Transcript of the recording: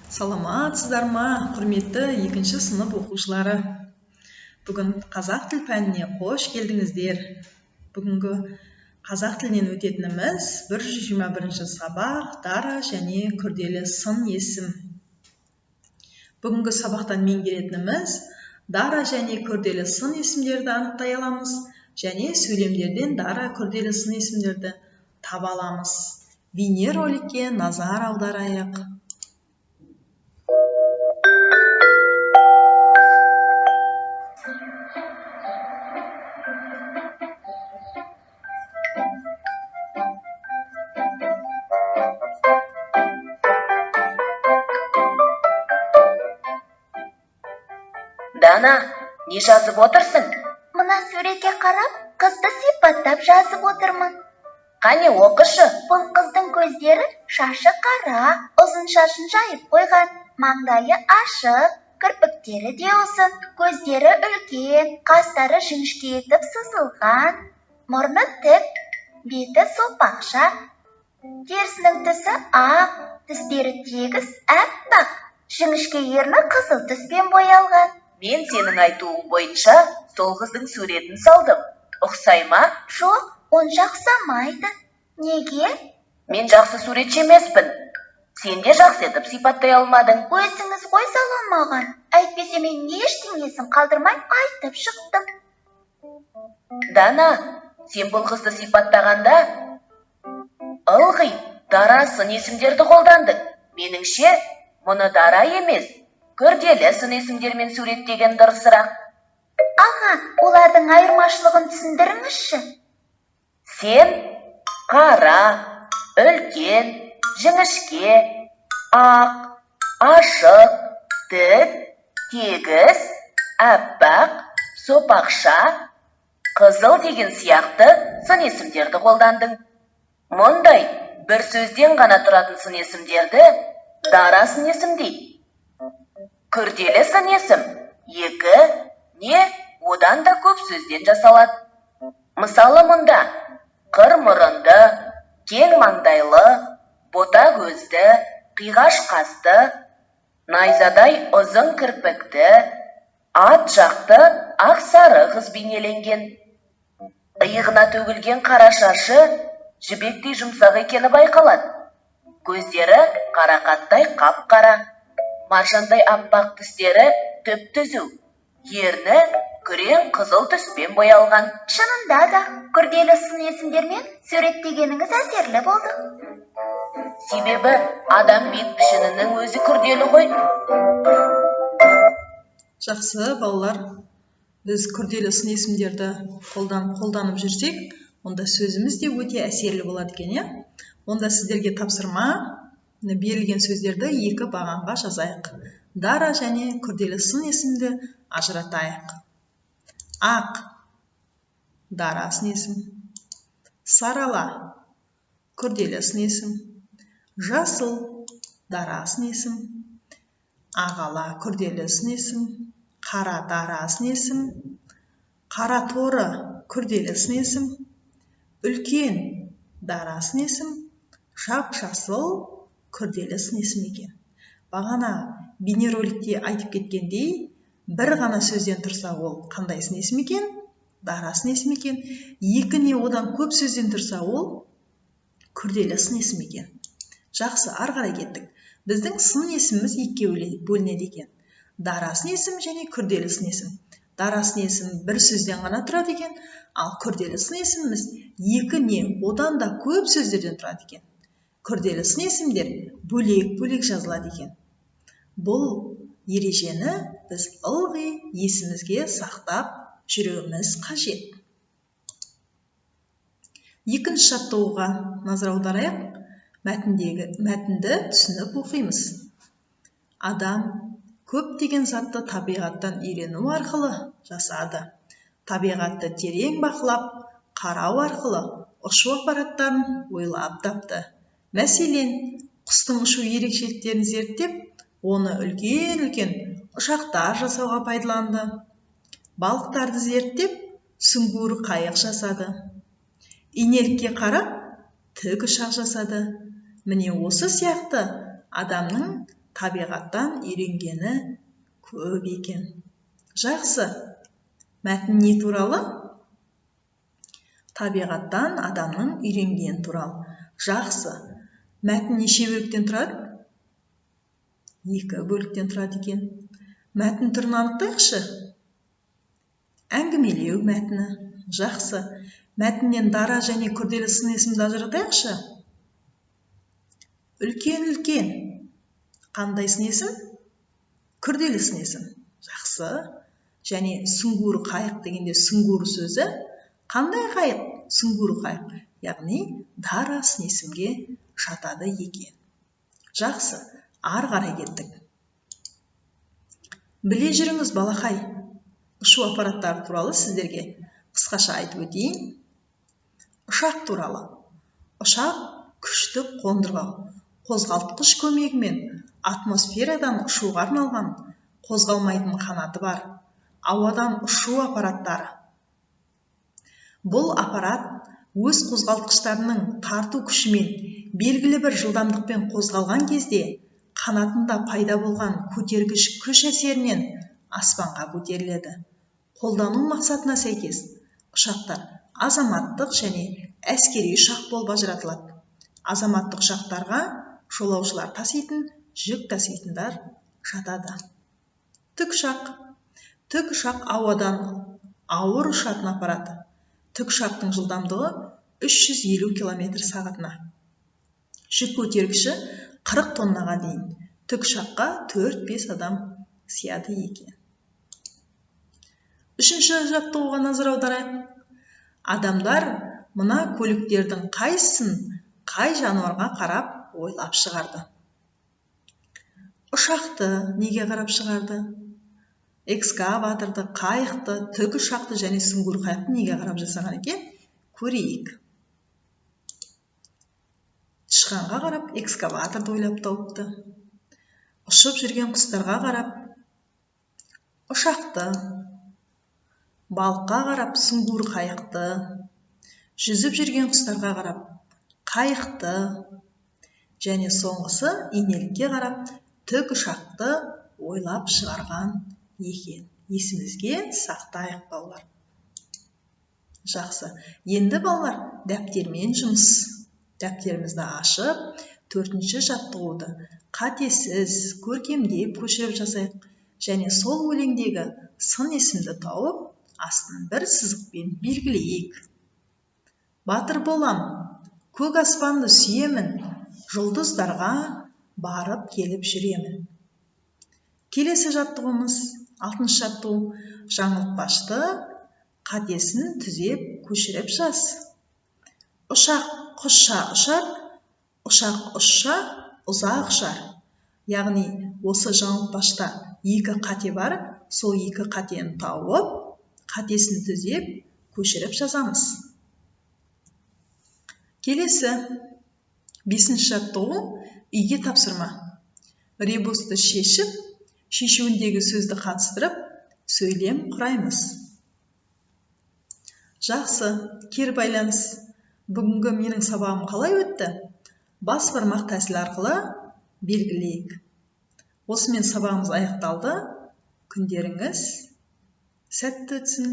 Саламатсыздар ма, құрметті екінші сынып оқушылары! Бүгін қазақ тіл пәніне қош келдіңіздер. Бүгінгі қазақ тілінен өтетініміз 121 сабақ, дара және күрделі сын есім. Бүгінгі сабақтан меңгеретініміз: дара және күрделі сын есімдерді анықтай аламыз және сөйлемдерден дара, күрделі сын есімдерді таба аламыз. Бейнероликке назар аударайық. Дана, не жазып отырсың? Мына суретке қарап, қызды сипаттап жазып отырмын. Қане, оқышы. Бұл қыздың көздері, шашы қара, ұзын шашын жайып қойған, маңдайы ашық, кірпіктері де ұзын, көздері үлкен, қастары жіңішке етіп сызылған, мұрны тік, беті сопақша, терісінің түсі ақ, тістері тегіс, аппақ, жіңішке ерні қызыл түспен боялған. Мен сенің айтуың бойынша сол қыздың суретін салдым. Ұқсай ма? Жоқ, онша ұқсамайды. Неге? Мен жақсы суретші емеспін. Сен де жақсы етіп сипаттай алмадың. Өзіңіз ғой сала алмаған. Әйтпесе мен ештеңесін қалдырмай айтып шықтым. Дана, сен бұл қызды сипаттағанда ылғи дара сын есімдерді қолдандың. Меніңше, мұны дара емес, күрделі сын есімдермен суреттеген дұрысырақ. Аға, олардың айырмашылығын түсіндіріңізші. Сен қара, үлкен, жіңішке, ақ, ашық, тік, тегіс, аппақ, сопақша, қызыл деген сияқты сын есімдерді қолдандың. Мұндай бір сөзден ғана тұратын сын есімдерді дара сын есім дейді. Күрделі сын есім екі не одан да көп сөзден жасалады. Мысалы, мұнда қыр мұрынды, кең маңдайлы, бота көзді, қиғаш қасты, найзадай ұзын кірпікті, ат жақты ақ сары қыз бейнеленген. Иығына төгілген қара шашы жібектей жұмсақ екені байқалады. Көздері қарақаттай қап-қара, маржандай аппақ, тістері түп-түзу, ерні күрең қызыл түспен боялған. Шынында да, күрделі сын есімдермен суреттегеніңіз әсерлі болды. Себебі адам бет пішінінің өзі күрделі ғой. Жақсы, балалар, біз күрделі сын есімдерді қолданып жүрсек, онда сөзіміз де өте әсерлі болады екен, иә? Онда сіздерге тапсырма: берілген сөздерді екі бағанға жазайық, дара және күрделі сын есімді ажыратайық. Ақ — дара сын есім, сарала — күрделі сын есім, жасыл — дара сын есім, ағала — күрделі сын есім, қара — дара сын есім, қара торы — күрделі сын есім, үлкен — дара сын есім, жап жасыл — күрделі сын есім екен. Бағана бейнероликте айтып кеткендей, бір ғана сөзден тұрса, ол қандай сын есім екен? Дара сын есім екен. Екі не одан көп сөзден тұрса, ол күрделі сын есім екен. Жақсы, ары қарай кеттік. Біздің сын есіміміз екіге бөлінеді екен: дара сын есім және күрделі сын есім. Дара сын есім бір сөзден ғана тұрады екен, ал күрделі сын есіміміз екі не одан да көп сөздерден тұрады екен. Күрделі сын есімдер бөлек бөлек жазылады екен. Бұл ережені біз ылғи есімізге сақтап жүруіміз қажет. Екінші жаттығуға назар аударайық. Мәтінді түсініп оқимыз. Адам көптеген затты табиғаттан үйрену арқылы жасады. Табиғатты терең бақылап қарау арқылы ұшу аппараттарын ойлап тапты. Мәселен, құстың ұшу ерекшеліктерін зерттеп, оны үлкен үлкен ұшақтар жасауға пайдаланды. Балықтарды зерттеп, сүңгуір қайық жасады. Инелікке қарап, тікұшақ жасады. Міне, осы сияқты адамның Табиғаттан үйренгені көп екен. Жақсы. Мәтін не туралы? Табиғаттан адамның үйренгені туралы. Жақсы. Мәтін неше бөліктен тұрады? Екі бөліктен тұрады екен. Мәтін түрін анықтайықшы. Әңгімелеу мәтіні. Жақсы. Мәтіннен дара және күрделі сын есімді ажыратайықшы. Үлкен, үлкен. Қандай сын есім? Күрделі сын есім. Жақсы. Және сүңгуір қайық дегенде сүңгуір сөзі қандай қайық? Сүңгуір қайық. Яғни дара сын есімге жатады екен. Жақсы. Ары қарай кеттік. Біле жүріңіз, балақай. Ұшу аппараттары туралы сіздерге қысқаша айтып өтейін. Ұшақ туралы. Ұшақ — күшті қондырғы, қозғалтқыш көмегімен атмосферадан ұшуға арналған, қозғалмайтын қанаты бар ауадан ұшу аппараттары. Бұл аппарат өз қозғалтқыштарының тарту күшімен белгілі бір жылдамдықпен қозғалған кезде қанатында пайда болған көтергіш күш әсерінен аспанға көтеріледі. Қолдану мақсатына сәйкес ұшақтар азаматтық және әскери ұшақ болып ажыратылады. Азаматтық ұшақтарға жолаушылар таситын, жүк таситындар жатады. Тікұшақ. Тікұшақ — ауадан ауыр ұшатын аппарат. Тікұшақтың жылдамдығы 350 километр сағатына, жүк көтергіші 40 тоннаға дейін. Тікұшаққа 4-5 адам сияды екен. Үшінші жаттығуға назар аударайық. Адамдар мына көліктердің қайсысын қай жануарға қарап ойлап шығарды? Ұшақты неге қарап шығарды? Экскаваторды, қайықты, тікұшақты және сүңгуір қайықты неге қарап жасаған екен? Көрейік. Тышқанға қарап экскаваторды ойлап тауыпты. Ұшып жүрген құстарға қарап ұшақты, балыққа қарап сүңгуір қайықты, жүзіп жүрген құстарға қарап қайықты және соңғысы инелікке қарап тікұшақты ойлап шығарған екен. Есімізге сақтайық, балалар. Жақсы. Енді, балалар, дәптермен жұмыс. Дәптерімізді ашып, төртінші жаттығуды қатесіз, көркемдеп көшіріп жазайық және сол өлеңдегі сын есімді тауып, астын бір сызықпен белгілейік. Батыр болам, көк аспанды сүйемін, жұлдыздарға барып келіп жүремін. Келесі жаттығуымыз, алтыншы жаттығу: жаңылтпашты қатесін түзеп, көшіріп жаз. Ұшақ құсша ұшар, ұшақ ұшса, ұзақ ұшар. Яғни осы жаңылтпашта екі қате бар. Сол екі қатені тауып, қатесін түзеп, көшіріп жазамыз. Келесі бесінші жаттығу, үйге тапсырма: ребусты шешіп, шешуіндегі сөзді қатыстырып, сөйлем құраймыз. Жақсы. Кері байланыс. Бүгінгі менің сабағым қалай өтті? Бас бармақ тәсілі арқылы белгілейік. Осымен сабағымыз аяқталды. Күндеріңіз сәтті өтсін!